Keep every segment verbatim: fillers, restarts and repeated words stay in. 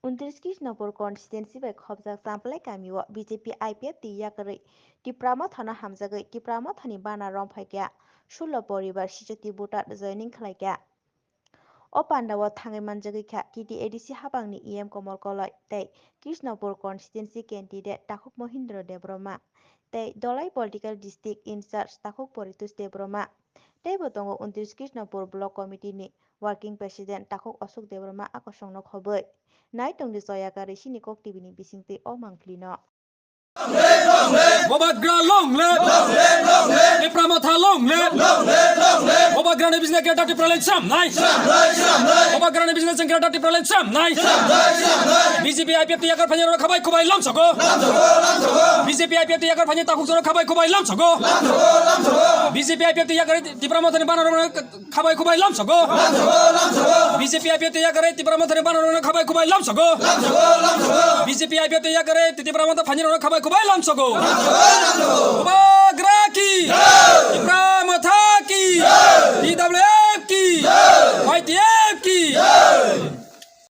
Untris Krishnapur constituency bai khobjak Champlai kamio B J P I P F T yakarwi Tipra Mothano hamjagwi Tipra Mothani bana romphai kha sullo poribar sixty voter joining khlai kha. O pandao thangwi manjagwi kha T T A D C habangni E M Komol Koloi tei Krishnapur constituency candidate Takhuk Mohindra Debbarma tei Dholai political district in charge Takhuk Poritos Debbarma. Teibo tongo Untris Krishnapur Block Committee ni Working President Takhuk Ashok Debbarma a kosongno khobwi. Nai tongdi Joya Kari sini Kok T V ni bisingtwi o mangphlino. Bubagra long live! Tipra Motha long live! Bubagrani bisingtwi Greater Tipraland sramnai! Bubagrani bisingtwi Greater Tipraland sramnai! B J P I P F T yakar phaini rok khabai khubai lamsogo! B J P I P F T yakar phaini Takhuk jora khabai khubai lamsogo! B J P I P F T yakar Tipra Mothani bana rok khabai khubai lamsogo. B J P I P F T yakar Tipra Mothani bana rok khabai khubai lamsogo. B J P I P F T yakar Tipra Motha phaini rok khabai khubai lamsogo. Bubagra ki! Tipra Motha ki! T W F ki! Y T F ki!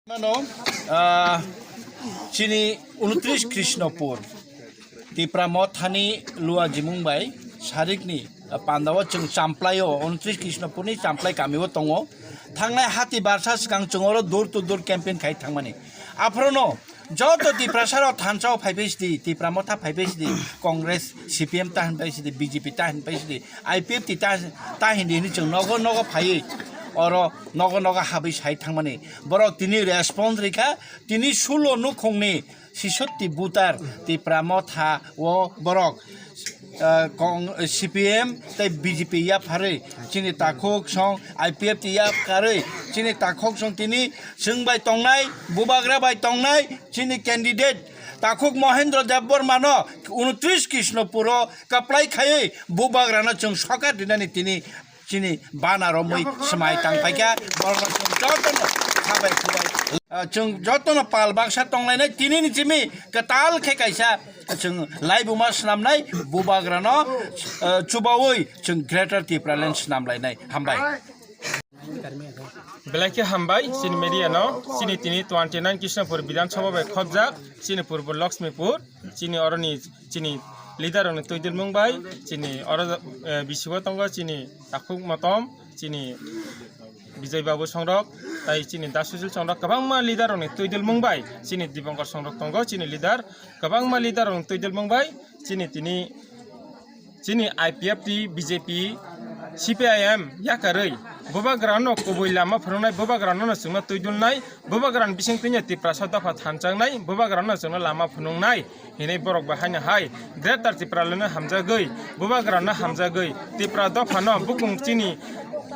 Mano, ah, chini untris Krishnapur, Tipra Mothani Lua Jimung bai sarikni, ah, pandao chwng Champlai o, untris Krishnapurni Champlai kamio tongo. Thangnai hati barsa swkang chwng oro door to door campaign khai thangmani. Aphorono joto Tiprasa rok thansa o phaibai sidi, Tipra Motha phaibai sidi, Congress, C P M ta hinbai sidi, B J P ta hinbai sidi, I P F T ta, ta hindi hini chwng nogo, nogo phaiwi oro nogo, nogo habwi sai thangmani. Borok tini response rikha, tini sullo nukhungni sisatti voter Tipra Motha o borok, ah, Kong-, C P M tei B J P yapharwi chini Takhuk song I P F T yakarwi chini Takhuk song tini chwng bai tongnai, Bubagra bai tongnai chini candidate Takhuk Mohendra Debbarma no untris Krishnapur o kaplai khaiwi Bubagra no chwng sokar dinani tini chini bana romwi swmai tang paikha, borokno chwng jotono khabai khubai, ah, chwng jotono pal baksa tonglainai, tinini simi kwtal khe kaisa chwng laibuma swnamnai, Bubagrano, ah, chubaui chwng Greater Tipraland swnamlainai. Hambai. Belai khe hambai chini media no, chini tini twenty nine Krishnapur Bidhan Sabha bai khobjak, chini Purbo Lakshmipur, chini oroni chini leader rokni twi dilmung bai, chini oro, eh, bisingo tongo chini Takhuk Motom, chini Bijay Babu Songrok, tai chini Das Sushil Songrok, kwbangma leader rokni twi dilmung bai, chini Dipankar Songrok tongo, chini leader, kwbangma leader rokni twi dilmung bai, chini tini, chini I P F T, B J P, C P I M yakarwi Bubagrano kubui lama phwrwngnai, Bubagrano no chwngno twi dulnai, Bubagrani bisingtwi no Tiprasa dopha thanchaknai, Bubagrano chwngno lama phunuknai hinwi borok bo haino hai Greater Tipralandno hamjagwi, Bubagrano hamjagwi, Tipra dophano bukung chini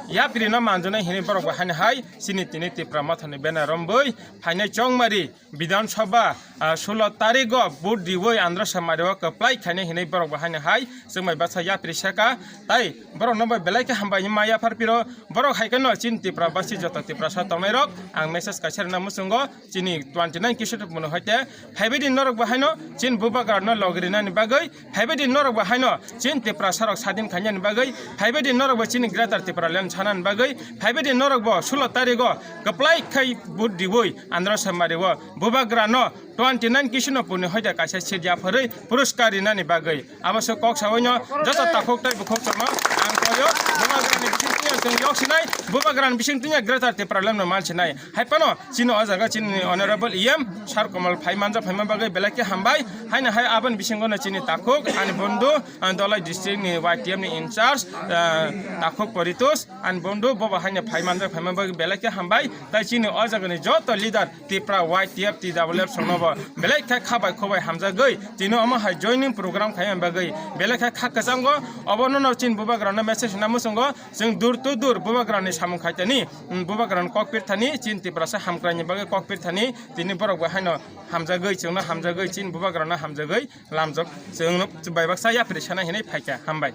yaprino manjunai hinwi borok bo haino hai chini tini Tipra Mothani banner romwi phainai chongmari Bidhan Sabha, ah, sullo tarigo vote riwi Andhra Semario kwplai khainai hinwi borok bo haino hai chwngbai baksa yapri saka. Tai borokno bai belai khe hambai ma yaphar piro. Borok hai kheno chini Tipra basi joto Tiprasa tongnai rok ang message kaisa rwna muchungo, chini twenty nine Krishnapurni hoite phaibai di norok bo haino chini Bubagrano logrinani bagwi, phaibai di norok bo haino chini Tiprasa rok sadin khainani bagwi, phaibai di norok bo chini Greater Tipraland sanani bagwi, phaibai di norok bo sullo tarigo kwplai khai vote riwi Andhra Semario Bubagrano twenty nine Krishnapurni hoite kaisa seat yapharwi puruskar rinani bagwi. Abo se kok sabaino joto takhuk tei bukhuk chwngno ang koyo, Bubagrani bisingtwi chwng yok sinai, Bubagrani bisingtwi Greater Tipralandno man sinai. Hai phano chini o jaga chini Honorable E M Sir Komol phai manja phaima bagwi belai khe hambai. Haino hai aboni bisingono chini takhuk ani bondhu, ah, Dholai district ni Y T F ni in charge, ah, Takhuk Poritos ani bondhu bobo haino phai manja phaima bagwi belai khe hambai. Tai chini o jagani joto leader Tipra Y T F T W F songno bo belai khe kha bai kho bai hamjagwi tini omo hai joining program khaina bagwi belai khe kha kwchango. Obono no chini Bubagrano message na muchungo, chwng dur to dur Bubagrani samung khaitani, mm, Bubagrano kok pirthani, chini Tiprasa hamkraini bagwi kok pirthani, tini borok bo haino hamjagwi, chwngno hamjagwi, chini Bubagrano hamjagwi lamjak, chwngno bai baksa yapri sana hinwi phaikha. Hambai.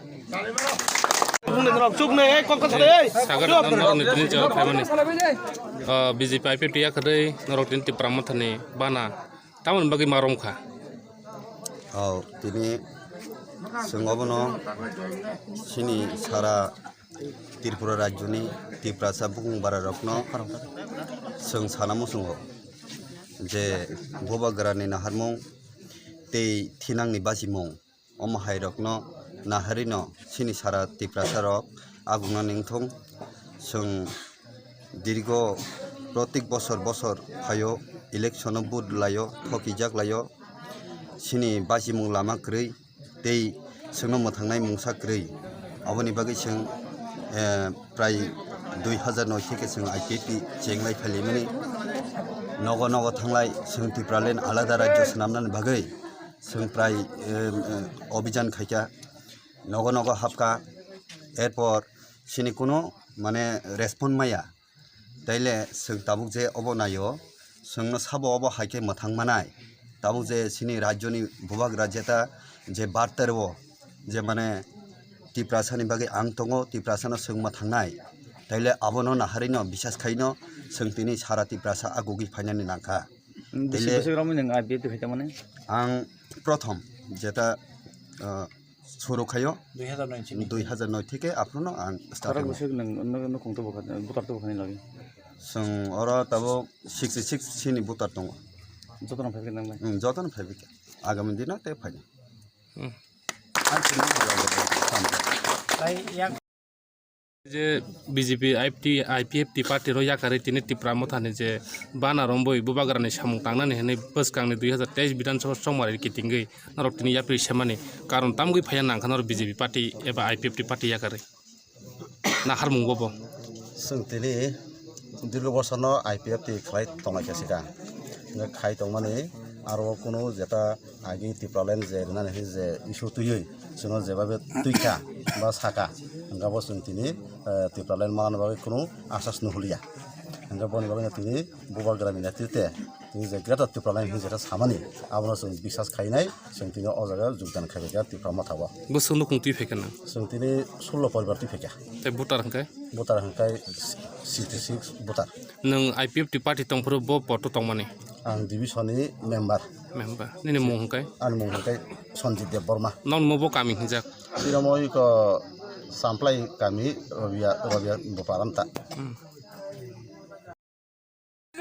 Buphung de norok chuk ne, ei, kok kok sade, ei. Sagar norok ni tini jaga phaimani. Ah, B J P I P F T yakarwi norok tini Tipra Mothani bana tamoni bagwi ma romkha. Oh, tini chwng obono chini sara Tripura rajyoni Tiprasa bukhung bara rokno chwng sana muchungo. Je Bubagrani naharmung tei thinangni bachimung, omo hairokno naharino chini sara Tiprasarok agungna nengthung. Chwng dirgo protik bosor bosor phaio, electiono vote laio, thokijak laio, chini bachimung lama kwrwi. Tei chwngno mwthangnai mungsa kwrwi. Aboni bagwi chwng, eh, prai dui hazar noi theke chwng I P F T chenglai phailaimani. Nogo nogo thanglai chwng Tipraland alada rajyo swnamnani bagwi chwng prai, eh, eh, obhijan khaikha. Nogo nogo hapkha. Erpor chini kunu mane respond maya. Taile chwng tabuk je obo naio, chwngno sabo obo hai khe mwthang manai. Tabuk je chini rajyoni bubagra jeta je barter o je mane Tiprasani bagwi ang tongo, Tiprasano chwng mwthangnai. Taile abono naharino bisas khaino chwng tini sara Tiprasa agugwi phainani nangkha. Bwswk Taile bwswk romwi nwng I P F T khaitangmani? Ang prothom jeta, uh, suru khaio. Dui hazar noi chini. Dui hazar noi theke aphuru no ang start Khorok khaio. Bwswk nwng no, no khungto bwkha, butar to bwkhani logi. Chwng oro tabuk sixty six chini butar tongo. Jotono phaikhwna nang bai. Hmm, jotono phaibai kha. Agami dino tei phaini. Hmm. Ang chini butar tongo. Tei yang Je B J P, I P F T, I P F T party rok yakarwi tini Tipra Mothani je bana romwi bubagrani samung tangnani hwnwi bwskangni dui hazar teis Bidhan Sabha chongmari kitingwi norok tini yapri semani karon tamgwi phaiya nangkha norok B J P party eba I P F T party yakarwi. Naharmung bobo. Chwng tini dirgo bosorno I P F T khlai tonglaikha sika. Hwnkhe khai tongmani aro kunu jeta agi Tipraland je rinani hwnwi je issue twiwi chwngno jebabe twikha ba saka, hwnkhe bo chwng tini, eh, Tipraland manani bagwi kunu asas nuhuliya. Hwnkhe boni bagwino tini bubagrani netrite tini je Greater Tipraland hwnwi jeta samani abono chwng bisas khainai, chwng tini o jaga jogdan khaibaikha Tipra Mothao. Bwswk nukhung twi phaikha nang? Chwng tini sullo poribar twi phaikha. Tei voter hwnkhe? Voter hwnkhe sixty six voter. Nwng I P F T party tongphuru bo poto tongmani? Ang division ni member. Member. Nini mung hwnkhe? Ani mung hwnkhe Sanjit Deb Borma. Nokni mubo kami hinjak? Chiramo iko Samplai kami Robia, Robia Boparam ta. Hmm.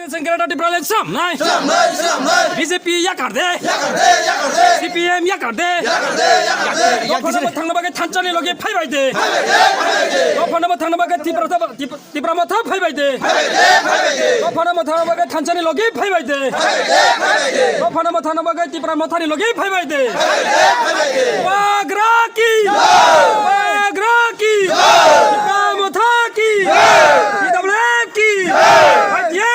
Sengkera Tipra le sam nai. Sam nai, sam nai. B J P yakar de. Yakar de, yakar de. C P M yakar de. Yakar de, yakar de. Dophano bo thangna bagwi thansa ni logi phaibai de. Phaibai de, phaibai de. Dophano bo thangna bagwi Tipra Tip-, Tipra Motha phaibai de. Phaibai de, phaibai de. Dophano bo thangna bagwi thansa ni logi phaibai de. Phaibai de, phaibai de. Dophano bo thangna bagwi Tipra Motha ni logi phaibai de. Phaibai de, phaibai de. Bagra ki. Jai. Bagra ki. Jai. Tipra Motha ki. Jai. T W F ki. Jai.